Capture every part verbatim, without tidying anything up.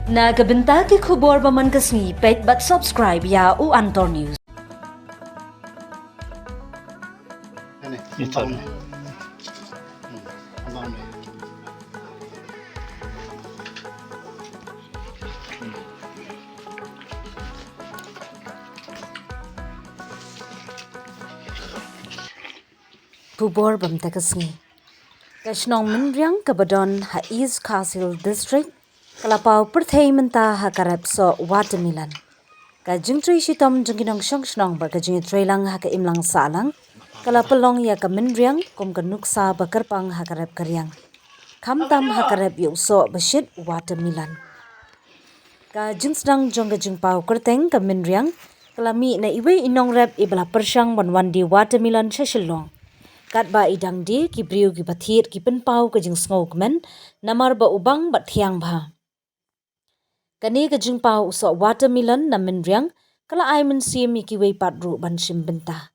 Na ka bynta ki khubor ba man ka sngi, peit bad subscribe ïa u Antor News. Khubor ba mynta ka sngi. Ka shnong Mynriang kaba don ha East Khasi Hills District ka la paw pyrthei mynta ha ka rep soh watermelon. Ka jingtrei shitom jong ki nongshong shnong bad ka jingïatreilang ha ka imlang sahlang ka la pynlong ïa ka Mynriang kum ka nuksa ba kyrpang ha ka rep ka riang, khamtam ha ka rep ïa u soh ba shit watermelon. Ka jingsdang jong ka jingpaw kyrteng ka Mynriang ka la mih na iwei i nongrep iba la pyrshang ban wan die watermelon sha Shillong. Katba i dang die, ki briew kiba thied ki pynpaw ka jingsngewkmen namar ba u bang bad thiang bha. Kane ka jingpaw u soh watermelon na Mynriang ka la ai mynsiem ïa kiwei pat ruh ban shim bynta.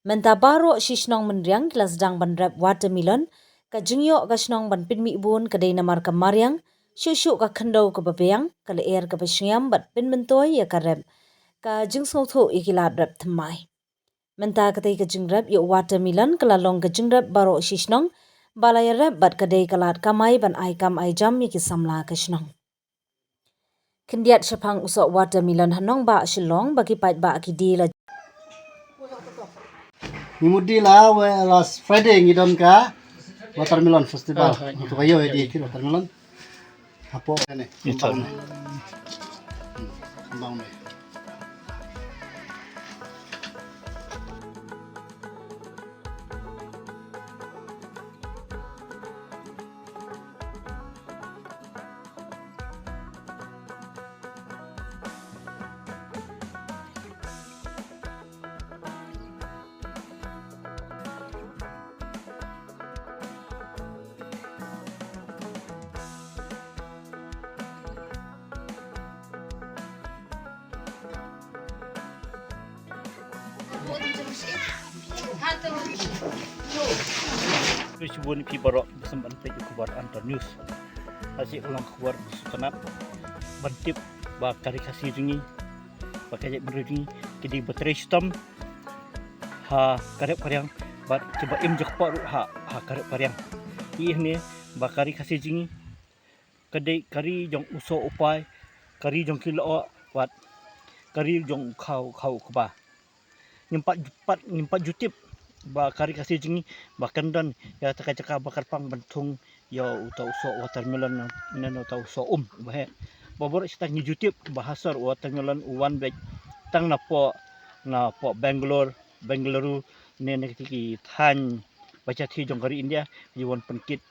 Mynta baroh shi shnong Mynriang ki la sdang ban rep watermelon. Ka jingïoh ka shnong ban pynmih bun ka dei namar ka mariang, shuh shuh ka khyndew kaba biang, ka lyer kaba shngiam bad pynmyntoi ïa ka rep, ka jingsngewthuh ïa ki lad rep thymmai. Mynta katei ka jingrep ïa u watermelon ka la long ka jingrep baroh shi shnong ba la ïarep bad ka dei ka lad kamai ban ai kam ai jam ïa ki samla ka shnong. Khyndiat shaphang u soh watermelon ha nongbah Shillong ba ki paidbah ki die la. Ngi mut die la, we, last Friday ngi don ka watermelon festival. Ah, ah, ngi tu ka ïoh, ah, die, ah, thied watermelon. Hapoh ne. Ito. Kembang ne. Hmm, kembang ne. Shibun ïa phi baroh ba sngewbha ban peit ïa u khubor Antor News. Ha shi ka long khubor ba sngewtynnat ban tip ba ka Ri Khasi jong ngi, ba ka jaitbynriew jong ngi ki dei ba trei shitom ha ka rep ka riang bad kiba im jingkyrpad ruh ha, ha ka rep ka riang. Ïa kane ba ka Ri Khasi jong ngi ka dei ka ri jong u soh u pai, ka ri jong ki lyoh, wat ka ri jong u khaw, u khaw u kba. Ngim pat, pat, ngim pat ju tip ba ka Ri Khasi jong ngi ba kan don ïa kata ka jaka ba kyrpang ban thung ïa uta u soh watermelon ne, ne uta u soh um uba heh. Ba baroh shi tang ngi ju tip ba ha sor u watermelon u wan beit tang napoh, napoh Bangalore, Bengaluru ne, ne kiti ki thaiñ ba shathie jong ka ri India, ki wan pynkit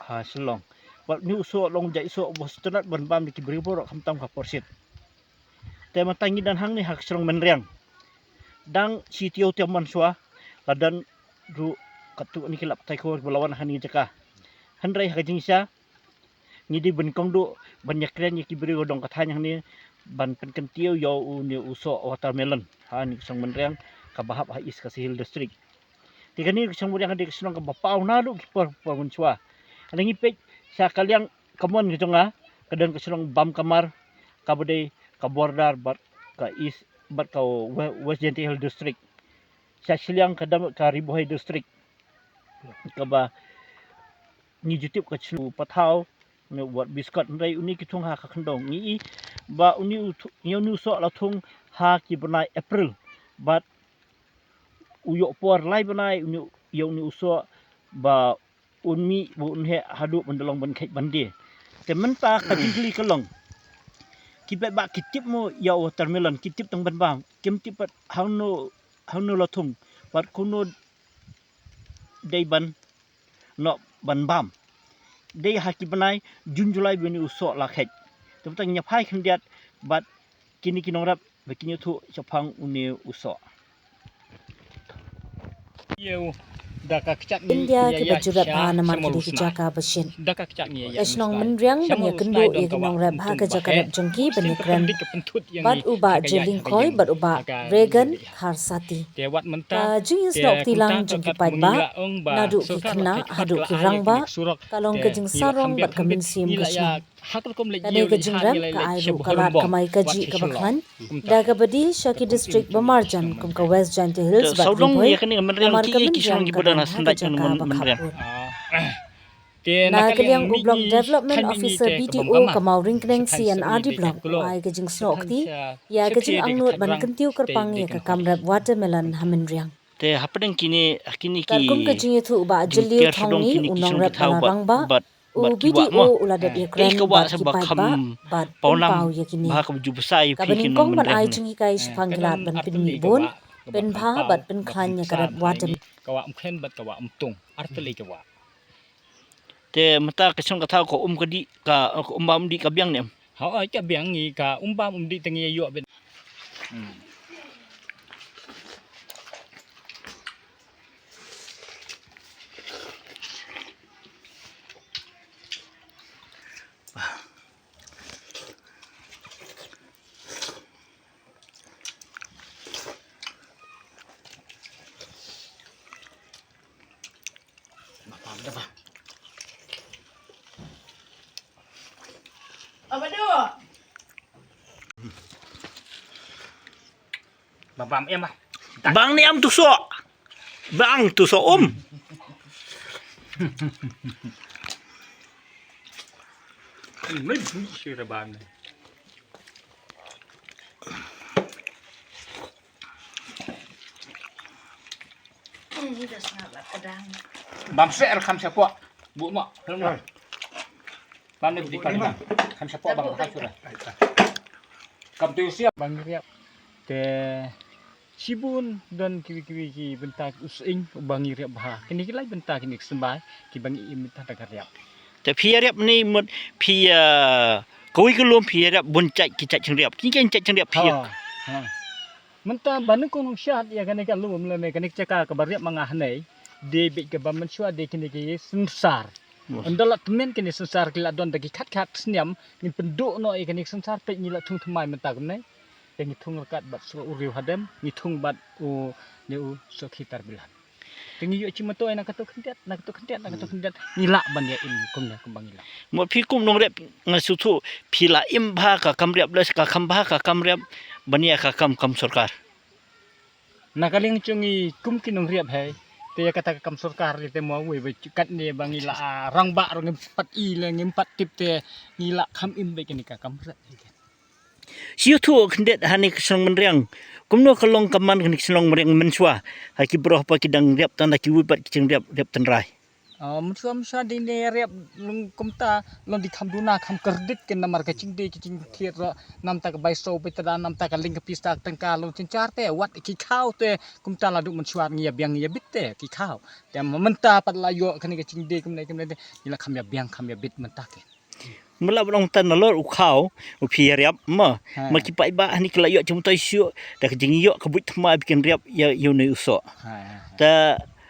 ha Shillong. Bad une u soh long jait soh ba sngewtynnat ban bam da ki briew baroh khamtam ka por shit. Te mynta ngi don hangne ha ka shnong Mynriang. Dang shi taïew taïew mynshuwa la don ruh katto katne ki lad pathai khubor ba la wan ha kane ka jaka. Hynrei ha ka jingshisha ngi dei ban kohnguh ban ïakren ïa ki briew ba don ka thaiñ hangne ban pynkyntiew ïa une u soh watermelon ha kane ka shnong Mynriang kaba hap ha East Khasi Hills District. Te kane ka shnong Mynriang ka dei ka shnong kaba paw naduh ki por, por mynshuwa. Lada ngi peit sha ka liang kamon ka jong nga, ka don ka shnong Bamkamar kaba dei ka border bad ka East, bad ka We-, West Jaintia Hills District. Sha shiliang ka don ka Ri Bhoi District, kaba ngi ju tip ka shnong Pathaw ne wat Biskot, hynrei une ki thung ha ka khyndew. Ngi i ba une u thu-, ïa une u soh la thung ha ki bnai April bad u ïoh por lai bnai une, ïa une u soh ba un mih ba un heh haduh ban da long ban kheit ban die. Te mynta ka jingkylli ka long, ki paidbah ki tip mo ïa u watermelon, ki tip tang ban bam, kim tip pat hangno, hangno la thung, bad kumno dei ban noh ban bam. Dei ha ki bnai Jun July ba une u soh la kheit. Te mynta ngin ïa phai khyndiat bad kine ki nongrep ba kin ïathuh shaphang une u soh. India kiba ju rep bha namar ki dei ki jaka ba shit. Ka shnong Mynriang ban ïakynduh ïa ki nongrep ha ka jaka rep jong ki ban ïakren bad u Bah J. Lyngkhoi bad u Bah Reagan Kharsati. Ka jingïasnoh kti lang jong ki paidbah naduh ki khynnah haduh ki rangbah ka long ka jingsarong bad ka mynsiem ka shnong. Kane ka jingrep ka ai ruh ka lad kamai kajih kaba khlaiñ da kaba die sha ki district ba marjan kum ka West Jaintia Hills bad Ri Bhoi, namar ka mynriang ka don ha ka jaka ba khappud. Na ka liang u Block Development Officer, B D O, ka Mawryngkneng C and R D Block u ai ka jingsnoh kti ïa ka jingangnud ban kyntiew kyrpang ïa ka kam rep watermelon ha mynriang. Te hapdeng kine, kine ki, katkum ka jingïathuh u Bah Jylliew Thongni, u nongrep ba la rangbah, u B D O u la dep ïakren bad ki paidbah bad pynpaw ïa kine. Kaba nyngkong ban ai jinghikai shaphang ki lad ban pynmih bun, pynbha bad pynkhlaiñ ïa ka rep watermelon. Ka wah Umkhen bad ka wah Umtung, artylli ka wah. Te mynta ka shnong ka thaw ka um ka dih, ka, ka um bam um dih ka biang ne em? Hooid, ka biang, ngi ka um bam um dih te ngi ïoh beit. Hmm. Bang ni am tu sok. Bang tu sok um. Bam seh kham seh pok. Bu mo. Bam ni di pan bam. Kham seh pok bam kham seh. Kam tu siap bang riap. Te shibun don kiwei kiwei ki bynta u sying uba ngi riap bha. Kine ki lai bynta kine ki symbai kiba ngi im bynta da ka riap. Te phi ïa riap ne mut phi ïa kawei ka lum phi ïa riap bun jait ki jait jingriap. Kine ki jait jingriap phi ïa. Ha, ha. Mynta ba nyngkong nongshad ïa kane ka lum lane kane ka jaka kaba riap ma nga hangne. Dei beit kaba mynshuwa dei kine ki synsar. Ynda la tymmen kine ki synsar ki la don da ki khat khat snem ngin pynduh noh ïa kine ki synsar peit ngi la thung thymmai mynta kumne. Te ngi thung ryngkat bad soh u riew hadem, ngi thung bad u ne u soh khitar bilan. Te ngi ïoh jingmyntoi na kato khyndiat, na kato khyndiat, na kato khyndiat. Ngi lah ban ïa im kumne kumba ngi lah. Mo phi kum nongriap nga sngewthuh phi la im bha ka kam riap lane ka kham bha ka kam riap ban ïa ka kam kam sorkar. Na ka liang jong ngi kum ki nongriap hei. Te ïa kata ka kam sorkar te mo wei wei katne ba ngi la, ah, rangbah ruh ngim pat i le ngim pat tip te ngi la kham im beit kane ka kam riap. Shu ïathuh khyndiat ha kane ka shnong Mynriang. Kumno ka long ka man kane ka shnong Mynriang mynshuwa ha ki briew ba ki dang riap tang da kiwei pat ki jingriap riap tynrai. Ah, mynshuwa mynshuwa dei ne riap long kumta long dei kham duna kham kyrduh ken namar ka jingdei ka jingthied ruh namta ka bai shu bai tada namta ka ling ka pisa ka tyngka long jynjar te wat ki khaw te kumta la dei mynshuwa ngi ïa biang ngi ïa bit te ki khaw. Te mynta pat la ïoh kane ka jingdei kumne kumne te ngi la kham ïa biang kham ïa bit mynta ke. Mula ba long tan nalor u khaw u phi ïa riap ma. Ha. Ma ki paidbah hani ki la ïoh jingmyntoi shuh da ka jingïoh ka buit thymmai ba kin riap ïa ïa une u soh. Ha, ha, ha. Ta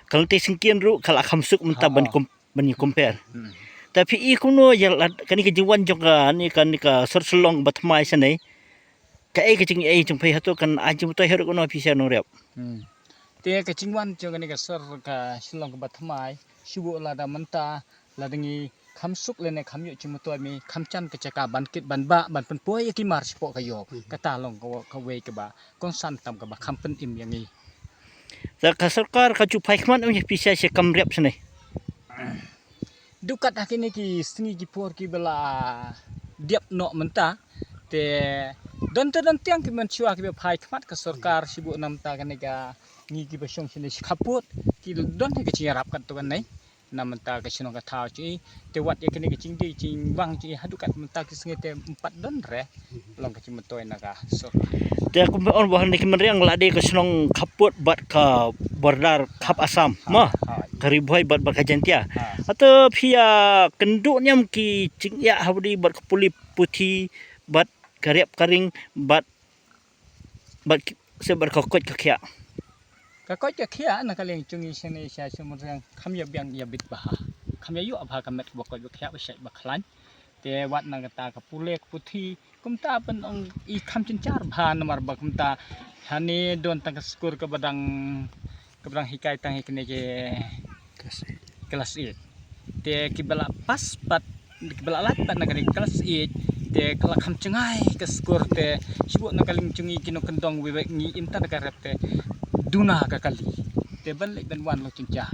ka lynti syngkien ruh ka la kham suk mynta ban kum ban ïa compare. Hmm. Ta phi i kumno ïa la kane ka jingwan jong kane kane ka sor Shillong ba thymmai shane. Kaei ka jingïaid jong phi hato kan ai jingmyntoi haruh kumno phi sha nongriap. Hmm. Te ka jingwan jong kane ka sor ka Shillong kaba thymmai shu lada mynta lada ngi kham suk lane kham ïoh jingmyntoi mi kham jan ka jaka ban kit ban bah ban pynpoi ïa ki mar shapoh ka ïoh. Hmm. Kata long ka, kawei kaba kongsan tam kaba kham pynim ïa ngi. Te ka sorkar ka ju phai khmat ïa phi sha sha kam riap shane. Dukat ha kine ki sngi ki por kiba la dep noh mynta. Te don te don tiang ki mynshuwa kiba phai khmat ka sorkar shu namta kane ka ngi kiba shong shane shi khappud ki don hi ka jingïarap katto katne. Na mynta ka shnong ka thaw chi te wat ïa kane ka jingdei jingwang chi haduh kat mynta ki sngi te ym pat don re long ka jingmyntoi na ka sorkar. Te kumba ong ba hangne ka Mynriang la dei ka shnong khappud bad ka border khap Assam ma. Ha. Ka Ri Bhoi bad bad ka Jaintia. Ha. Hato phi ïa kynduh niam ki jingïaid ha bad ka pule puthi bad ka riap ka ring bad bad ki, se bad ka koit ka khiah. Ka koit ka khiah na ka liang jong ngi shane sha sha Mynriang kham ïa biang ïa bit bha. Kham ïa ïoh bha ka met ba koit ba khiah ba shait ba khlaiñ. Te wat na kata ka pule ka puthi kumta ban ong i kham jynjar bha namar ba kumta hane don tang ka skul kaba dang kaba dang hikai tang hi kane ki klas eight. Te kiba la pass pat Ba la lait pat na ka liang class eight te ka la kham jngai ka score te, shibun na ka liang jong ngi ki nongkyndong wei wei ngi im tang da ka rep te duna ka kali. Te ban leit ban wan long jynjar.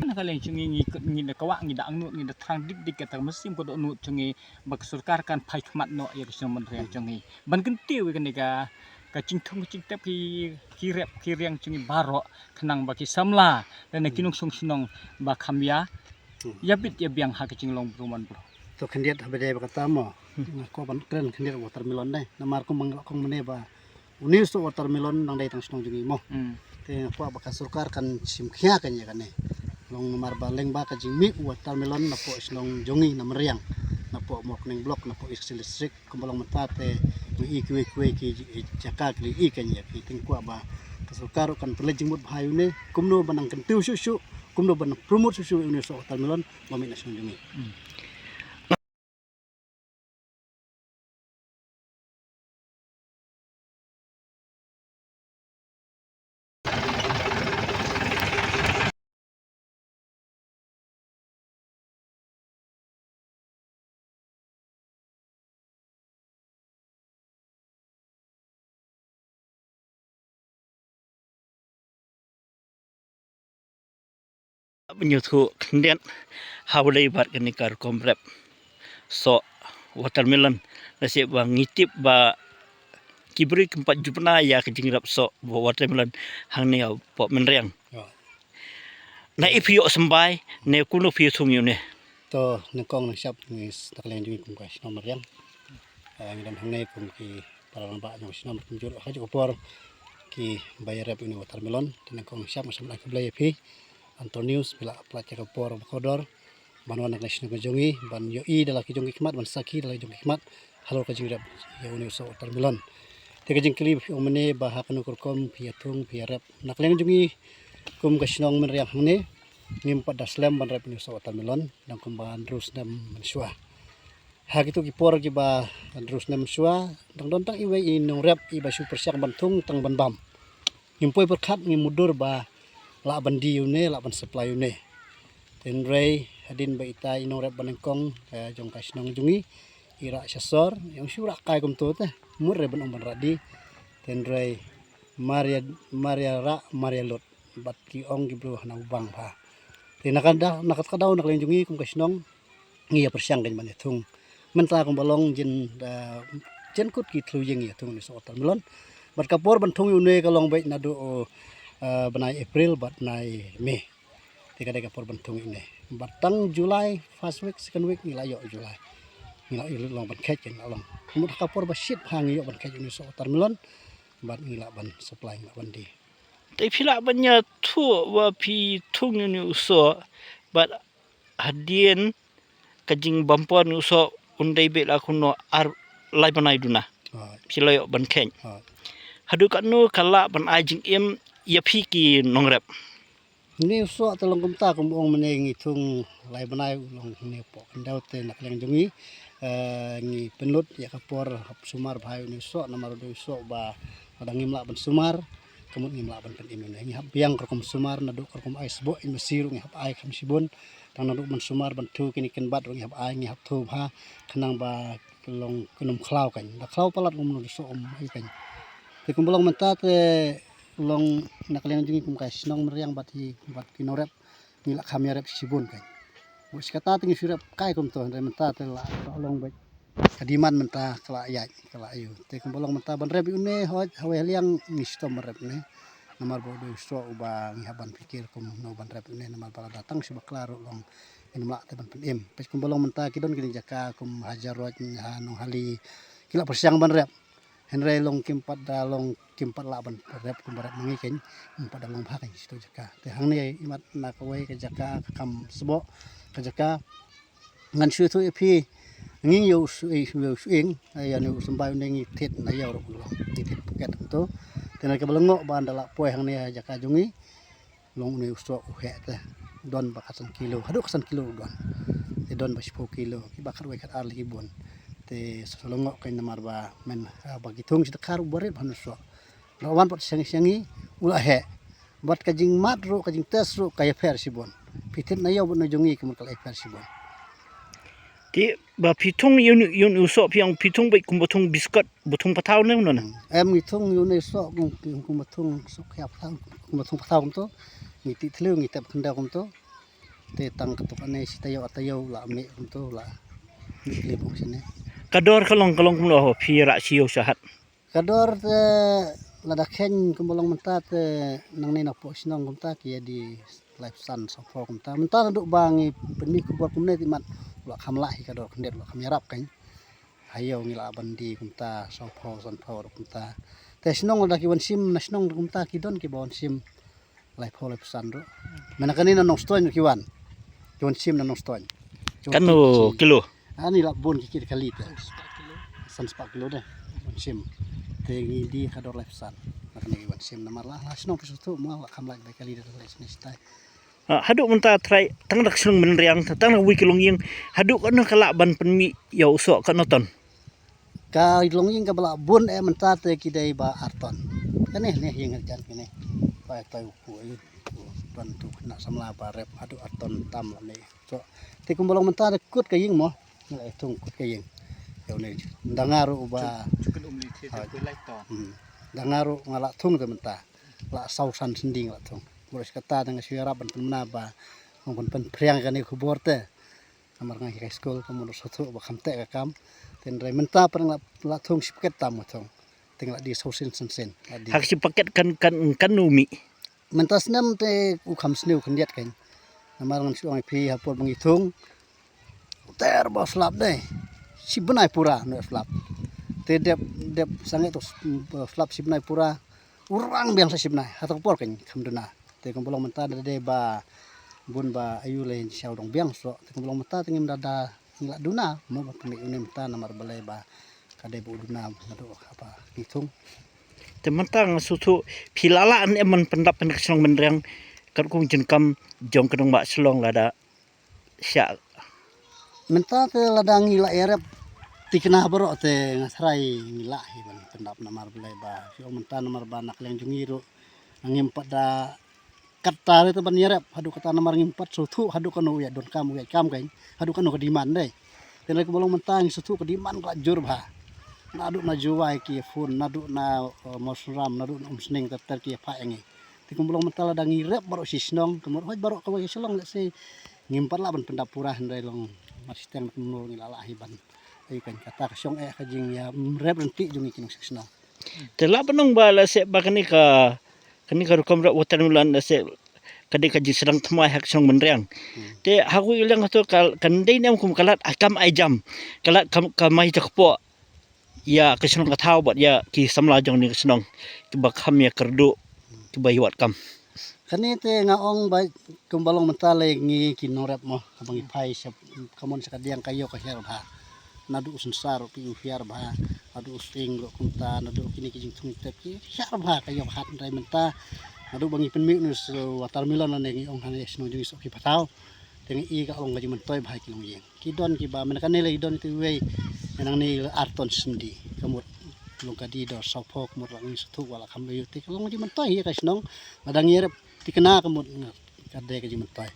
Na ka liang jong ngi, ngi, ngi da kwah, ngi da angnud, ngi da thrang dik dik kata ka mynsiem ka dohnud jong ngi ba ka sorkar kan phai khmat noh ïa ka shnong Mawryngkneng jong ngi ban kyntiew ïa kane ka, ka jingthung ka jingtep ki, ki rep ki riang jong ngi baroh, khnang ba ki samla lane ki nongshong shnong ba kham ïa, ïa bit ïa biang ha ka jinglong bru man bru. To khyndiat haba dei ba kata mo, nga kwah ban kren khyndiat watermelon dei, namar kumba nga la ong mynne ba une u soh watermelon nang dei tang shnong jong ngi mo. Hmm. Te nga kwah ba ka sorkar kan shim khia kane ïa kane. Long namar ba lyngba ka jingmih u watermelon napoh shnong jong ngi na Mawryngkneng, napoh Mawryngkneng Block, napoh East Khasi Hills District, kumba long mynta te ngi i kiwei kiwei ki jaka ki la i kane ïa phi. Te nga kwah ba ka sorkar ruh kan pynleit jingmut bha ïa une, kumno ban nang kyntiew shuh shuh, kumno ban nang promote shuh shuh ïa une u soh watermelon ba mih na shnong jong ngi. Hmm. Ban ïathuh khyndiat ha u dei bad kane ka rukom rep soh watermelon. Lashai ba ngi tip ba ki briew kim pat ju pynai ïa ka jingrep soh watermelon hangne hapoh Mawryngkneng. Na i phi ïoh symbai ne kumno phi ïoh thung ïa une? To nyngkong nyngshap ngi s-, na ka liang jong ngi kum ka shnong Mawryngkneng, eh, ngi don hangne kum ki para rangbah jong ka shnong, kumjuh ha kajuh ka por kiba ïarep ïa une watermelon. Te nyngkong nyngshap nga sngewbha khublei ïa phi Anto News, phi la pynlait ïa ka por ba kordor ban wan na ka liang shnong ka jong ngi ban ïohi da la ki jong ki khmat, ban sakhi da la ki jong ki khmat halor ka jingrep ïa une u soh watermelon. Te ka jingkylli ba phi ong mynne ba ha kano ka rukom phi ïathung phi ïarep, na ka liang jong ngi kum ka shnong Mawryngkneng hangne ngim pat da slem ban rep une u soh watermelon dang kumba hynriew snem mynshuwa. Ha kito ki por kiba hynriew snem mynshuwa dang don tang iwei i nongrep iba shu pyrshang ban thung tang ban bam. Ngim poi pyrkhat, ngim mutdur ba lah ban die ïa une, lah ban supply ïa une. Te hynrei hadien ba ita i nongrep ba nyngkong, eh, jong ka shnong jong ngi i rah sha sor, i ong shu rah kai kumto te, mut re ban ong ban rah die. Te hynrei mar ïa, mar ïa rah mar ïa lut, bad ki ong ki briew hana u bang bha. Te na ka da, na kata ka daw na ka liang jong ngi kum ka shnong ngi ïa pyrshang kein ban ïathung. Mynta kumba long jin, eh, jin kut ki thliew ïing ïathung ïa une u soh watermelon. Bad ka por ban thung ïa une ka long beit naduh, eh, bnai April bad bnai May. Te ka dei ka por ban thung ïa une. Bad tang July first week, second week ngi la ïoh July. Ngi la ïoh long ban kheit kein la long. Mut ha ka por ba shit bha ngi ïoh ban kheit ïa une u soh watermelon. Bad ngi lah ban supply, ngi lah ban die. Te phi lah ban ïathuh ba phi thung ïa une u soh bad hadien ka jingbam por une u soh un dei beit la kumno, ar lai bnai duna. Hooid. Phi la ïoh ban kheit. Hooid. Haduh katno ka lah ban ai jingim ïa phi ki nongrep? Une u soh te long kumta, kum ong mynne ngi thung lai bnai u long hangne hapoh khyndew te na ka liang jong ngi, eh, ngi pynlut ïa ka por hap sumar bha ïa une u soh namar u dei u soh ba lada ngim lah ban sumar ka mut ngim lah ban pynim ïa une. Ngi hap biang ka rukom sumar naduh ka rukom ai sboh, ïa masi ruh ngi hap ai kham shibun. Tang naduh ban sumar ban thew kine ki kynbat ruh ngi hap ai, ngi hap thew bha khnang ba ka long kan ym khlaw kein. Da khlaw palat ngam, u soh um ai kein. Te kumba long mynta te long na ka liang jong ngi kum ka shnong Mawryngkneng bad i, bad ki nongrep ngi la kham ïarep shibun kein. Bad shi katta te ngi shu rep kai kumto, hynrei mynta te la, la long beit ka demand mynta ka la ïaid, ka la ïoh. Te kumba long mynta ban rep ïa une, hooid, hawei ha liang ngi shitom ban rep une. Namar ba u dei u soh uba ngi hap ban pyrkhat kumno ban rep ïa une, namar ba lada tang shu bakla ruh long ngim lah te ban pynim. Peit kumba long mynta ki don kine ki jaka kum ha Jaroit, ha Nonghali, ki la pyrshang ban rep. Hynrei long kim pat da long, kim pat lah ban rep kumba rep ma ngi kein, kim pat da long bha kein shito jaka. Te hangne imat na kawei ka jaka ka kam sboh ka jaka. Ngan shu ïathuh ïa phi, ngi ïa u shu, ïa u shu ïing, ïa une u symbai une ngi thied na ïew ruh long, ngi thied paket to. Te na kaba lyngngoh ba ynda lah poi hangne ha jaka jong ngi, long une u soh u heh te. Don ba khatsan kilo, haduh khatsan kilo u don. Te don ba shiphew kilo, kiba khatwei khatar la ki bun. Te sa lyngngoh kein namar ba men, ah, ba ki thung shi dkhar uba rep ha une u soh. La wan pat sha ngi, sha ngi u la heh. Bad ka jingmad ruh, ka jingtest ruh ka ïapher shibun. Phi thied na ïew bad na jong ngi ka mut ka la ïapher shibun. Te ba phi thung ïa une, ïa une u soh phi ong phi thung beit kumba thung biskot, ba thung pathaw ne kumno ne? Em, ngi thung ïa une u soh kum, kum, kumba thung soh khia pathaw, kumba thung pathaw kumto. Ngi tih thliew, ngi tep khyndew kumto. Te tang katto katne shi taïew ar taïew la mih kumto, la mih thliew bok shane. Ka dor ka long, ka long kumno ho phi rah shi ïew sha hat? Ka dor te lada kheiñ kumba long mynta te nangne napoh shnong kumta ki ïa die laiphew san sawphew kumta. Mynta naduh ba ngi pynmih khubor kumne te mat la kham lah hi ka dor khyndiat, la kham ïarap keiñ. Ha ïew ngi lah ban die kumta sawphew sanphew ruh kumta. Te shnong lada ki wan shim na shnong ruh kumta ki don kiba wan shim laiphew laiphew san ruh. Mynta kane na Nongstoiñ ruh ki wan. Ki wan shim na Nongstoiñ. Ki wan Katno shim. Kilo? Ani lah bun ki kit kali te. San spah kilo de. Wan shim. Te ngi die ka dor laiphew san. Na kane ki wan shim namar la, la shnong phi sngewthuh mo la kham lait bai kali de la shne shitai. Ah, haduh mynta trai tang da ka shnong Mynriang, tang da kawei ka longïing. Haduh katno ka lah ban pynmih ïa u soh katno ton? Ka longïing kaba lah bun eh mynta te ki dei ba ar ton. Kane ne ïing jan kane. Pai pai u ku ai. Ton tu kena samla ba rep haduh ar ton tam la ne. So te kumba long mynta da kut ka ïing mo. Ngi la ïa thung kut ka ïing. Ïa une da nga ruh ba. Chukun um li the te kut lai ton. Hmm. Da nga ruh nga la thung te mynta. La saw san sending la thung. Murus kata da nga shu ïarap ban pynmna ba. Ngam ban pynphriang kane khubor te. Namar nga hi ka skul ka mut sngewthuh ba kham teh ka kam. Te hynrei mynta pat nga la, la thung shi paket tam nga thung. Te nga la die saw sien san sien. La die. Ha ka shi paket kan, kan, kan u mih? Mynta snem te u kham sniew khyndiat keiñ. Namar ngan shu ong ïa phi ha por ba ngi thung. Ter ba slap dei. Shi bnai pura no slap. Te dep, dep sangeh to slap shi bnai pura. U rang biang sa shi bnai. Ha ta ka por keiñ kham duna. Te kumba long mynta da dei ba bun ba ayu lei shaw dong biang so. Te kumba long mynta te ngim da da ngi la duna mo ba pynmih une mynta namar balei ba ka dei ba u duna naduh haba ngi thung. Te mynta nga sngewthuh phi la lah ne em ban pyndap ha ka shnong Mynriang katkum jingkam jong ka nongbah Shillong lada shah. Mynta te lada ngi la ïarep tikna baroh te nga tharai ngi lah hi ban pyndap namar balei ba shu mynta namar ba na ka liang jong ngi ruh ngim pat da kata re te ban ïarep haduh kata namar ngim pat sngewthuh haduh kano u ïa donkam u ïa kam keiñ haduh kano ka demand dei. Te hynrei kumba long mynta ngi sngewthuh ka demand ka la jur bha. Naduh na Jowai ki ïa phone, naduh na, eh, Mawsynram, naduh na Umsning ter ter ki ïa phah ïa ngi. Te kumba long mynta lada ngi rep baroh shi shnong, ka mut hoi baroh kawei ka shnong lehse ngim pat lah ban pyndap pura hynrei long mar shiteng na kumno ngi la lah hi ban. Ai keiñ kata ka shong eh ka jingïarep ryntih jong ngi ki nongshong shnong. Te lah ban ong ba lehse ba kane ka, kane ka rukom rep watermelon lehse ka dei ka jingsdang thymmai ha ka shnong Mynriang. Hmm. Te ha kawei ka liang hato ka, kan dei ne em kum ka lad ai kam ai jam, ka lad kam, kamai jakpoh ïa ka shnong ka thaw bad ïa ki samla jong kane ka shnong kiba kham ïa kyrduh kiba ïa wad kam. Kane te nga ong ba kumba long mynta lei ngi ki nongrep mo kaba ngi phai sha ka mon sha ka diang ka ïew ka hiar bha. Naduh u synsar ruh ki u hiar bha, naduh u sing ruh kumta, naduh kine ki jingthung tep ki hiar bha ka ïew ka hat hynrei mynta. Naduh ba ngi pynmih une u watermelon lane ngi ong hangne shnong jong ngi soh ki pathaw. Te ngi i ka long ka jingmyntoi bha ki longïing. Ki don kiba mynta kane lei don te wei. Nangne ar ton sending. Ka mut long ka die dor sawphew ka mut la ngi sngewthuh ba la kham ïoh te ka long ka jingmyntoi hi ka shnong. Lada ngi rep tikna ka mut nga ka dei ka jingmyntoi.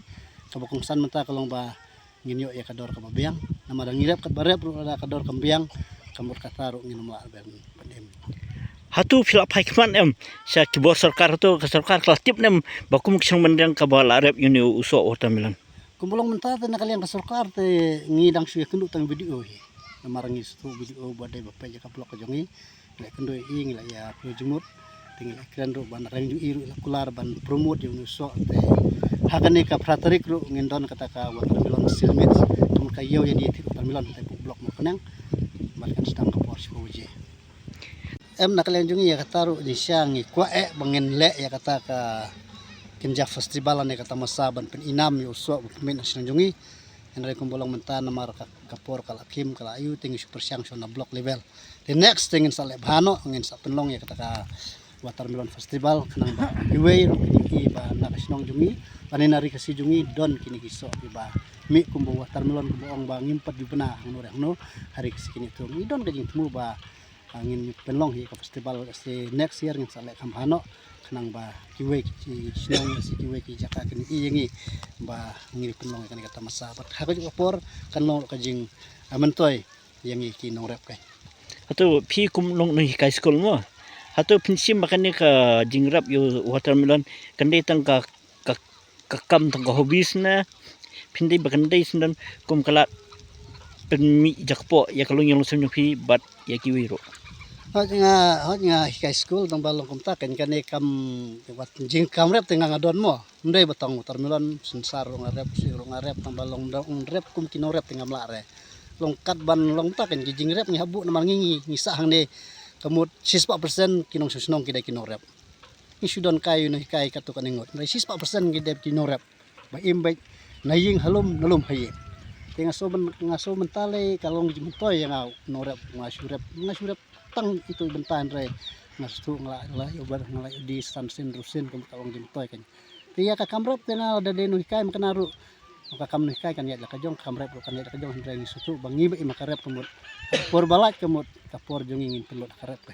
Kaba kongsan mynta ka long ba ngin ïoh ïa ka dor kaba biang. Namar da ngi rep katba rep ruh lada ka dor kam biang ka mut kata ruh ngin ym lah ban pynim. Hato phi la phai khmat em sha ki bor sorkar, hato ka sorkar ka la tip ne em ba kum ka shnong Mynriang kaba la rep ïa une u soh watermelon? Kumba long mynta te na ka liang ka sorkar te ngi dang shu ïakynduh tang B D O hi. Namar ngi sngewthuh B D O ba dei ba peit ïa ka block ka jong ngi. Ngi la kynduh ïa i, ngi la ïa pynjumut. Te ngi la kren ruh ba na reng jong i ruh la kular ban promote ïa une u soh te. Ha kane ka phra tarik ruh ngin don kata ka watermelon sale meet. Kum ka ïew ïa die thik watermelon te block Mawkynrein. Bad kan sdang ka por shiphew baje. Em na ka liang jong ngi ïa kata ruh jingshisha ngi kwah eh ba ngin leh ïa kata ka Kynja Festival lane ka tamasa ban pynïnam ïa u soh ba pynmih na shnong jong ngi. Hynrei kumba long mynta namar ka, ka por ka la khim ka la ayu te ngi shu pyrshang shuh na block level. Te next te ngin sa leh bha noh ngin sa pynlong ïa kata ka Watermelon Festival khnang ba iwei ruh kine ki ba na ka shnong jong ngi lane na ri Khasi jong ngi don kine ki soh kiba mih kumba watermelon kumba ong ba ngim pat ju bna hangno re hangno ha ri Khasi kine tu ngi don ka jingthmu ba Ah, ngin pynlong hi ka festival, si next year ngin sa leh kham bha noh, khnang ba kiwei ki shnong, si kiwei ki jaka kin i ïa ngi ba ngi pynlong ïa kane ka tamasa. Bad ha ka juh ka por kan long ka jing, ah, myntoi ïa ngi ki nongrep kai. Hato phi kum nong nonghikai skul mo, hato phin shim ba kane ka jingrep ïa u watermelon kan dei tang ka, ka, ka kam tang ka hobby ne phin dei ba kan dei sngewdon kum ka lad pynmih jakpoh ïa ka longïing longsem jong phi bad ïa kiwei ruh? Hooid nga, hooid nga hikai skul tang ba long kumta kan, kane kam, wat jingkam rep te nga nga don mo. Ym dei ba tang watermelon, synsar ruh nga rep, sing ruh nga rep, tang ba long dang rep kum ki nongrep te ngam lah re. Long kat ban long ta kan ki jingrep ngi hap buh namar ngi, ngi, ngi sah hangne ka mut shispah percent ki nongshong shnong ki dei ki nongrep. Ngi shu don kai u nonghikai katto katne ngut. Hynrei shispah percent ki dei ki nongrep ba im beit na ïing ha lum, na lum ha ïing. Te nga sngew myn-, nga sngew mynta lei ka long jingmyntoi ïa nga u nongrep, nga shu rep, nga shu rep tang ito i bynta, hynrei nga sngewthuh nga la, la ïoh ber, nga la ïoh die san sien hynriew sien, kum ka long jingmyntoi kan. Te ïa ka kam rep te nga lada dei nonghikai, mynta ruh ka kam nonghikai kan ïaid la ka jong, ka kam rep ruh kan ïaid la ka jong, hynrei ngi sngewthuh ba ngi ba im ha ka rep ka mut, ka por ba lait ka mut ka por jong ngi, ngin pynlut ha ka rep ka.